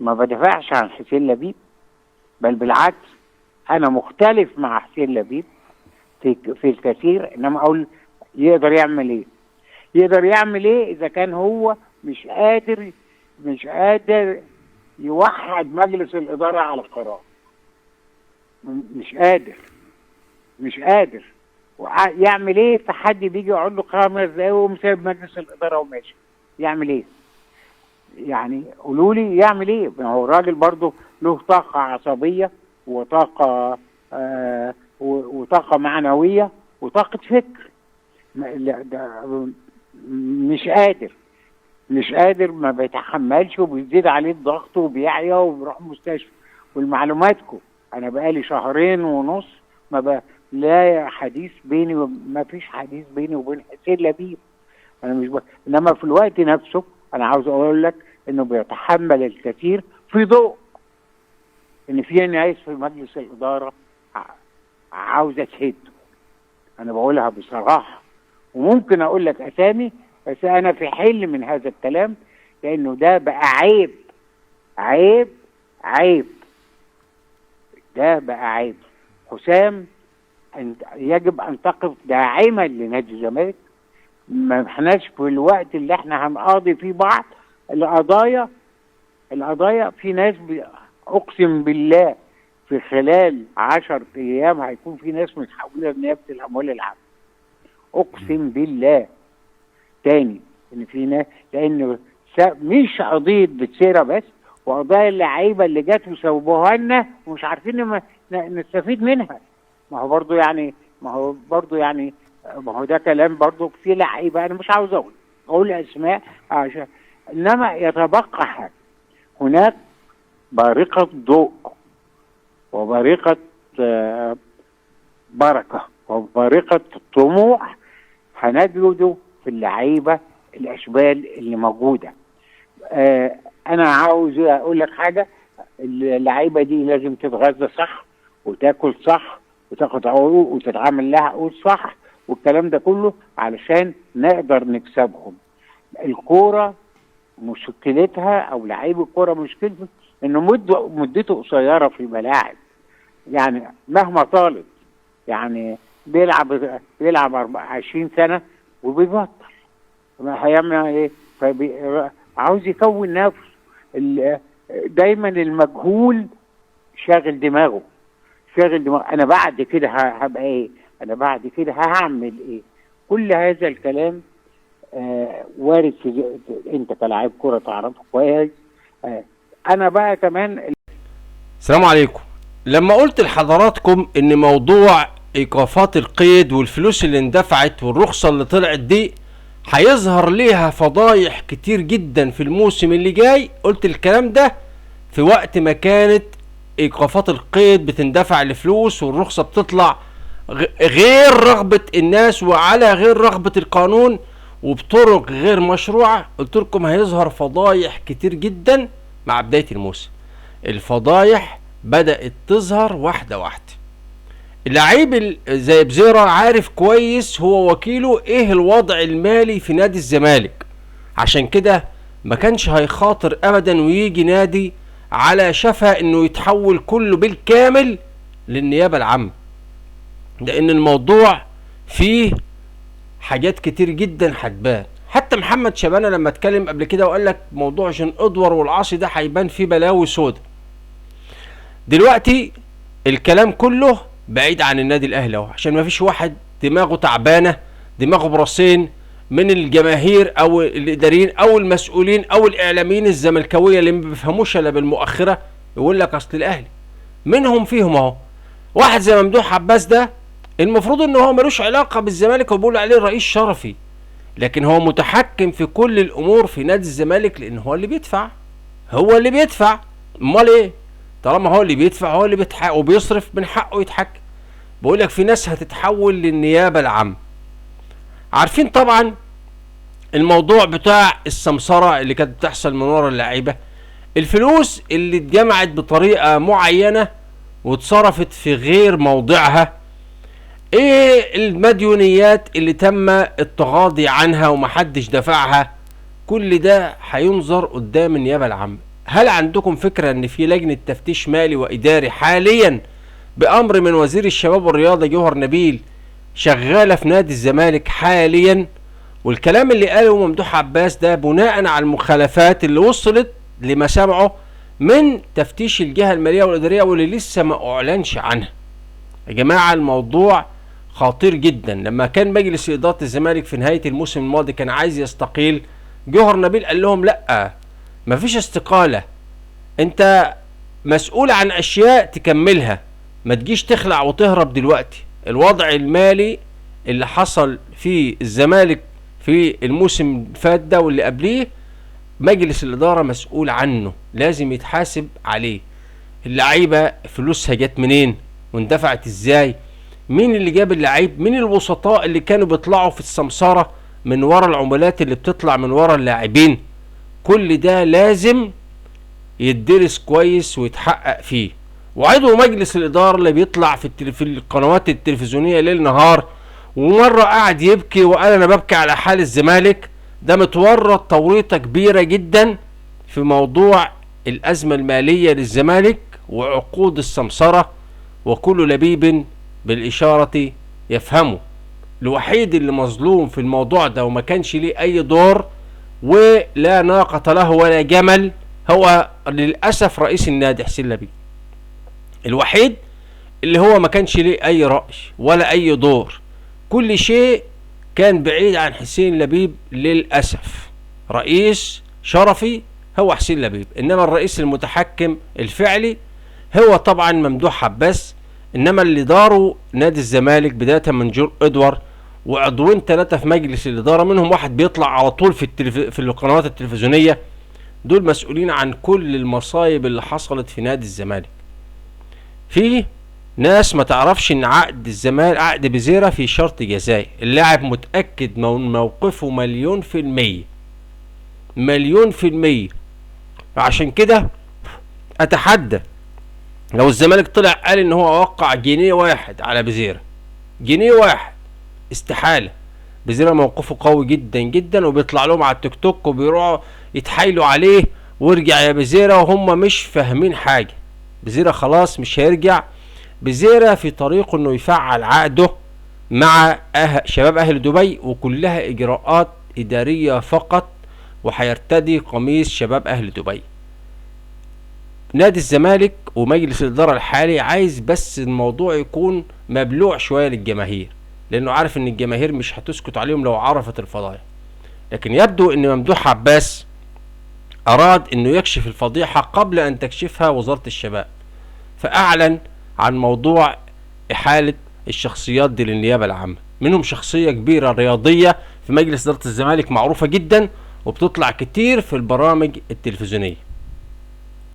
ما بدافعش عن حسين لبيب، بل بالعكس انا مختلف مع حسين لبيب في الكثير، انما اقول يقدر يعمل ايه؟ يقدر يعمل ايه اذا كان هو مش قادر يوحد مجلس الادارة على القرار؟ مش قادر يعمل ايه؟ في حد بيجي يقعد له 5 دقايق ويقوم سايب مجلس الادارة وماشي، يعمل ايه؟ يعني قولوا لي يعمل ايه؟ ما هو الراجل برضه له طاقة عصبية وطاقة وطاقة معنوية وطاقة فكر. مش قادر، ما بيتحملش وبيزيد عليه الضغط وبيعيا وبيروح مستشفى. والمعلوماتكم انا بقالي 2.5 شهر ما لا حديث بيني، ما فيش حديث بيني وبين حسين لبيب. انا مش انما في الوقت نفسه انا عاوز اقول لك انه بيتحمل الكثير في ضوء ان في ناس في مجلس الادارة عاوزه تهده. انا بقولها بصراحة، وممكن اقول لك اسامي، بس انا في حل من هذا الكلام، لانه ده بقى عيب عيب عيب، ده بقى عيب. حسام يجب ان تقف داعما لنادي الزمالك. ما احناش في الوقت اللي احنا هنقاضي فيه بعض القضايا. في ناس اقسم بالله في خلال 10 ايام هيكون في ناس متحوله لنيابه الاموال العامة، اقسم بالله تاني ان في ناس، لان مش قضية بتسيره بس، وقضايا اللعيبة اللي جت وسوبوها لنا ومش عارفين نستفيد منها. ما هو برضو يعني ما هو ده كلام برضو في لعيبة، انا مش عاوز اقول اسماء عشان، انما يتبقى حاجة، هناك بارقة ضوء وبارقه بركة وبارقه طموح هنجده في اللعيبة الاشبال اللي موجودة. انا عاوز اقول لك حاجة، اللعيبة دي لازم تتغذى صح وتاكل صح وتاخد عروق وتتعامل لها عقود صح والكلام ده كله علشان نقدر نكسبهم. الكورة مشكلتها او لعيب الكورة مشكلته انه مدته قصيرة في الملاعب، يعني مهما طالت، يعني بيلعب 20 سنة وبيبطل، هيعمل ايه؟ عاوز يكون نفسه. دايما المجهول شاغل دماغه، انا بعد كده هبقى ايه؟ انا بعد كده هعمل ايه؟ كل هذا الكلام وارد في انت كلاعب كرة تعرفه كويس. انا بقى كمان. السلام عليكم. لما قلت لحضراتكم ان موضوع ايقافات القيد والفلوس اللي اندفعت والرخصة اللي طلعت دي هيظهر ليها فضايح كتير جدا في الموسم اللي جاي، قلت الكلام ده في وقت ما كانت ايقافات القيد بتندفع لفلوس والرخصة بتطلع غير رغبة الناس وعلى غير رغبة القانون وبطرق غير مشروعة. قلت لكم هيظهر فضايح كتير جدا مع بداية الموسم. الفضايح بدأت تظهر واحدة واحدة. اللعيب زي بزيرة عارف كويس هو وكيله ايه الوضع المالي في نادي الزمالك، عشان كده ما كانش هيخاطر ابدا ويجي نادي على شفا انه يتحول كله بالكامل للنيابة العامة، لان الموضوع فيه حاجات كتير جدا هتبان. حتى محمد شبانة لما اتكلم قبل كده وقال لك موضوع جون ادوار والعاصي ده هيبان فيه بلاوي سودا. دلوقتي الكلام كله بعيد عن النادي الاهلي اهو، عشان ما فيش واحد دماغه تعبانة، دماغه براسين من الجماهير او الاداريين او المسؤولين او الاعلاميين الزملكاويه اللي ما بيفهموش الا بالمؤخره، يقول لك اصل الاهلي منهم فيهم اهو. واحد زي ممدوح عباس ده المفروض ان هو ملوش علاقة بالزمالك وبيقول عليه رئيس شرفي، لكن هو متحكم في كل الامور في نادي الزمالك لان هو اللي بيدفع، هو اللي بيدفع. امال ايه؟ طالما هو اللي بيدفع هو اللي بيتحق وبيصرف، من حقه يتحكم. بقول لك في ناس هتتحول للنيابه العامة. عارفين طبعا الموضوع بتاع السمسره اللي كانت بتحصل من ورا اللعيبة، الفلوس اللي اتجمعت بطريقة معينة واتصرفت في غير موضعها، ايه المديونيات اللي تم التغاضي عنها ومحدش دفعها، كل ده هينظر قدام النيابة العامة. هل عندكم فكرة ان في لجنة تفتيش مالي واداري حاليا بامر من وزير الشباب والرياضة جوهر نبيل شغالة في نادي الزمالك حاليا؟ والكلام اللي قاله ممدوح عباس ده بناء على المخالفات اللي وصلت لمسامعه من تفتيش الجهة المالية والإدارية واللي لسه ما أعلنش عنها. يا جماعة الموضوع خطير جدا. لما كان مجلس إدارة الزمالك في نهاية الموسم الماضي كان عايز يستقيل، جوهر نبيل قال لهم لأ، مفيش استقالة، انت مسؤول عن أشياء تكملها، ما تجيش تخلع وتهرب دلوقتي. الوضع المالي اللي حصل في الزمالك في الموسم فات ده واللي قبليه مجلس الإدارة مسؤول عنه، لازم يتحاسب عليه. اللعيبة فلوسها جت منين واندفعت ازاي؟ مين اللي جاب اللعيب؟ مين الوسطاء اللي كانوا بيطلعوا في السمسرة من ورا العمولات اللي بتطلع من ورا اللاعبين؟ كل ده لازم يدرس كويس ويتحقق فيه. وعضو مجلس الإدارة اللي بيطلع في القنوات التلفزيونية ليل نهار، ومرة قعد يبكي وقال أنا ببكي على حال الزمالك، ده متورط توريطة كبيرة جدا في موضوع الأزمة المالية للزمالك وعقود السمسرة، وكل لبيب بالإشارة يفهمه. الوحيد اللي مظلوم في الموضوع ده وما كانش ليه أي دور ولا ناقة له ولا جمل هو للأسف رئيس النادي حسين لبيب، الوحيد اللي هو ما كانش ليه أي رأي ولا أي دور، كل شيء كان بعيد عن حسين لبيب للأسف. رئيس شرفي هو حسين لبيب، إنما الرئيس المتحكم الفعلي هو طبعا ممدوح عباس. إنما اللي داروا نادي الزمالك بداية من جور إدوار وعضوين 3 في مجلس الإدارة، منهم واحد بيطلع على طول في القنوات التلفزيونية، دول مسؤولين عن كل المصايب اللي حصلت في نادي الزمالك. في ناس ما تعرفش ان عقد الزمالك عقد بزيرة في شرط جزائي، اللاعب متأكد من موقفه 1,000,000%، 1,000,000%. عشان كده اتحدى لو الزمالك طلع قال ان هو وقع جنيه واحد على بزيرة، جنيه واحد، استحالة. بزيرة موقفه قوي جدا جدا، وبيطلع لهم على التيك توك وبيروحوا يتحايلوا عليه وارجع يا بزيرة، وهم مش فاهمين حاجة. بزيرة خلاص مش هيرجع، بزيرة في طريقه انه يفعل عقده مع شباب اهل دبي، وكلها اجراءات ادارية فقط، وهيرتدي قميص شباب اهل دبي. نادي الزمالك ومجلس الادارة الحالي عايز بس الموضوع يكون مبلوع شوية للجماهير، لانه عارف ان الجماهير مش هتسكت عليهم لو عرفت الفضايح. لكن يبدو ان ممدوح عباس اراد انه يكشف الفضيحة قبل ان تكشفها وزارة الشباب، فاعلن عن موضوع إحالة الشخصيات دي للنيابة العامة. منهم شخصية كبيرة رياضية في مجلس إدارة الزمالك معروفة جدا وبتطلع كتير في البرامج التلفزيونية.